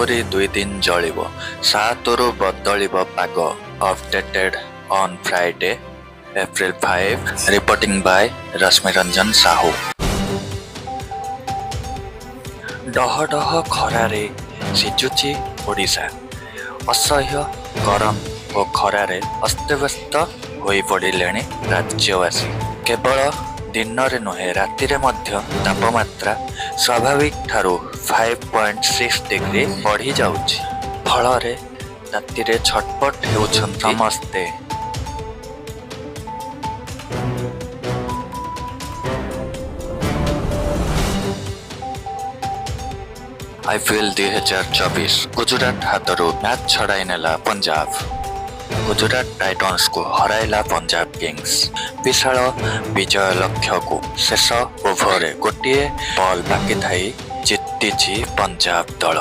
ଆହୁରି 2 ଦିନ ଜଳିବ। 7ରୁ ବଦଳିବ ପାଗ। Updated on Friday, April 5. Reporting by Rashmi Ranjan Sahu. ଡହ ଡହ ଖରାରେ ସିଝୁଛି ଓଡ଼ିଶା। ଅସହ୍ୟ ଗରମ ଓ ଖରାରେ ଅସ୍ତବ୍ୟସ୍ତ ହୋଇପଡ଼ିଲେଣି ରାଜ୍ୟବାସୀ। କେବଳ ଦିନରେ ନୁହେଁ, ରାତିରେ ମଧ୍ୟ ତାପମାତ୍ରା ସ୍ୱାଭାବିକ ଠାରୁ 5.6 ଡିଗ୍ରୀ ବଢ଼ିଯାଉଛି। ଫଳରେ ତାତିରେ ଛଟପଟ ହେଉଛନ୍ତି ସମସ୍ତେ। ଆଇପିଏଲ୍ 2024, ଗୁଜୁରାଟ ହାତରୁ ମ୍ୟାଚ୍ ଛଡ଼ାଇ ନେଲା ପଞ୍ଜାବ। ଗୁଜୁରାଟ ଟାଇଟନ୍ସକୁ ହରାଇଲା ପଞ୍ଜାବ କିଙ୍ଗସ୍। ବିଶାଳ ବିଜୟ ଲକ୍ଷ୍ୟକୁ ଶେଷ ଓଭରରେ ଗୋଟିଏ ବଲ୍ ବାକି ଥାଇ ଜିତିଛି ପଞ୍ଜାବ ଦଳ।